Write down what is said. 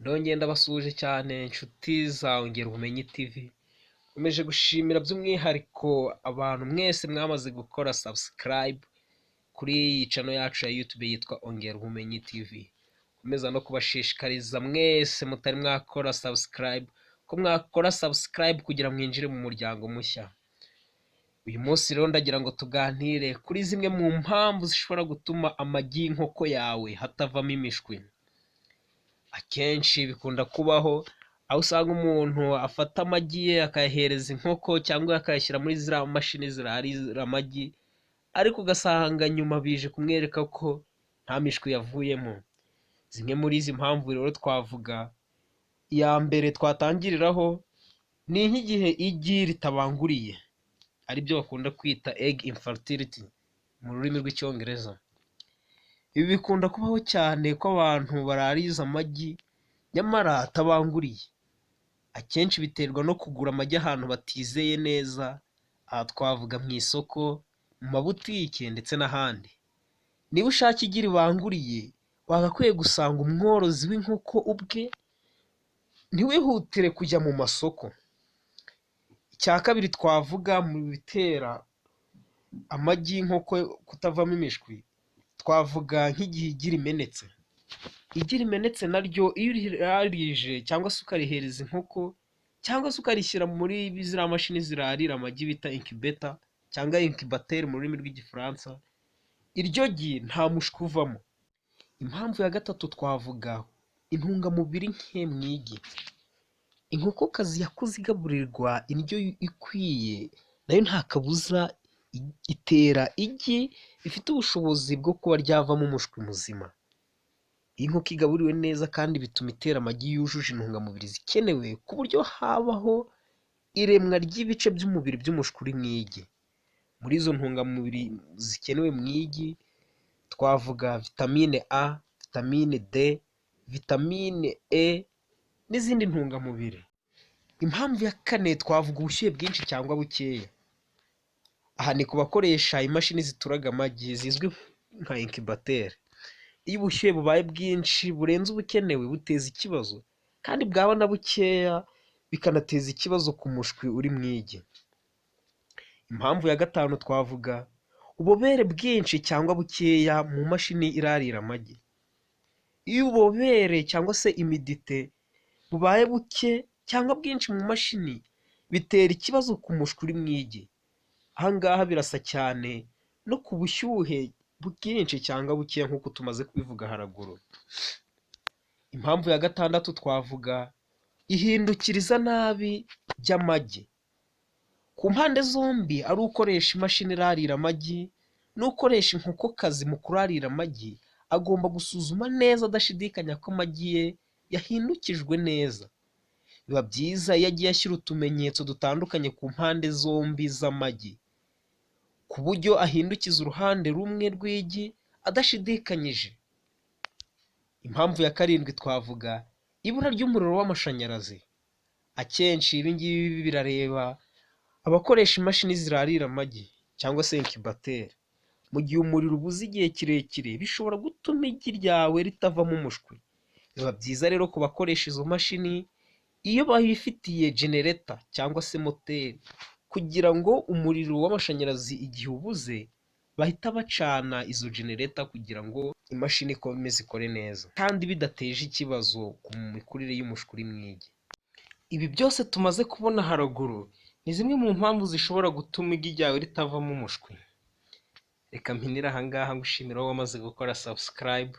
Ndongeye ndabasuhuje cyane, inshuti za Ongera Ubumenyi TV. Nkomeje gushimira by'umwihariko abantu mwese mwamaze gukora subscribe kuri iyi channel yacu ya YouTube yitwa Ongera Ubumenyi TV. Nkomeza no kubashishikariza mwese mutari mwakora subscribe ko mwakora subscribe kugira mwinjire mu muryango mushya. Uyu munsi rero ndagira ngo tuganire kuri zimwe mu mpamvu zishobora gutuma amagi y'inkoko yawe hatavamo imishwi. Akenshi bikunda kubaho aho usanga umuntu afata amagi ye akayahereza inkoko cyangwa akayashyira muri ziriya mashini zirarira amagi, ariko ugasanga nyuma bije kumwereka ko nta mishwi yavuyemo. Zimwe muri izi mpamvu rero twavuga, iya mbere twatangiriraho ni nk'igihe igi ritabanguriye, aribyo bakunda kwita egg infertility mu rurimi rw'Icyongereza. Ibi bikunda kubaho cyane ko abantu barariza amagi nyamara atabanguriye. Akenshi biterwa no kugura amagi ahantu batizeye neza, aha twavuga mu isoko, mu mabutike ndetse n'ahandi. Niba ushaka igi ribanguriye, wagakwiye gusanga umworozi w'inkoko ubwe, ntiwihutire kujya mu masoko. Icya kabiri twavuga mu bitera amagi y'inkoko kutavamo imishwi, twavuga nk'igihe igi rimenetse. Igi rimenetse naryo iyo urirarije cyangwa se ukarihereza inkoko cyangwa se ukarishyira muri ziriya mashini zirarira amagi bita incubator cyangwa incubateur mu rurimi rw'Igifaransa, iryo gi nta mushwi uvamo. Impamvu ya gatatu twavuga intungamubiri nke mu igi. Inkokokazi yakuze igaburirwa indyo ikwiye, nayo nta kabuza itera igi rifite ubushobozi bwo kuba ryavamo umushwi muzima. Iyo inkoko igaburiwe neza kandi bituma itera amagi yujuje intungamubiri zikenewe, ku buryo habaho iremwa ry'ibice by'umubiri by'umushwi uri mu igi. Muri izo ntungamubiri zikenewe mu igi twavuga vitamine A, vitamine D, vitamine E n'izindi ntungamubiri. Impamvu ya kane twavuga ubushyuhe bwinshi cyangwa bukeya. Aha ni ku bakoresha imashini zituraga amagi zizwi nka incubateur. Iyo ubushyuhe bubaye bwinshi burenze ubukenewe, buteza ikibazo, kandi bwaba na bukeya bikanateza ikibazo ku mushwi uri mu igi. Impamvu ya gatanu twavuga ububobere bwinshi cyangwa bukeya mu mashini irarira amagi. Iyo ububobere cyangwa se humidité bubaye buke cyangwa bwinshi mu mashini, bitera ikibazo ku mushwi uri mu igi. Aha ngaha birasa cyane no ku bushyuhe bwinshi cyangwa bukeya nk'uko tumaze kubivuga haruguru. Impamvu ya gatandatu twavuga ihindukiriza nabi ry'amagi. Ku mpande zombi, ari ukoresha imashini irarira amagi n'ukoresha inkokokazi mu kurarira amagi, agomba gusuzuma neza adashidikanya ko amagi ye yahindukijwe neza. Biba byiza iyo agiye ashyira utumenyetso dutandukanye ku mpande zombi z'amagi, ku buryo ahindukiza uruhande rumwe rw'igi adashidikanyije. Impamvu ya karindwi twavuga ibura ry'umuriro w'amashanyarazi. Akenshi ibi ngibi birareba abakoresha imashini zirarira amagi cyangwa se incubateur. Mu gihe umuriro ubuze igihe kirekire, bishobora gutuma igi ryawe ritavamo umushwi. Biba byiza rero ku bakoresha izo mashini iyo bifitiye generator cyangwa se moteri, kugira ngo umuriro w'amashanyarazi igihe ubuze bahita bacana izo generator kugira ngo imashini ikomeze ikore neza kandi bidateje ikibazo ku mikurire y'umushwi uri mu igi. Ibi byose tumaze kubona haruguru ni zimwe mu mpamvu zishobora gutuma igi ryawe ritavamo umushwi. Reka mpinire aha ngaha ngushimira wowe wamaze gukora subscribe.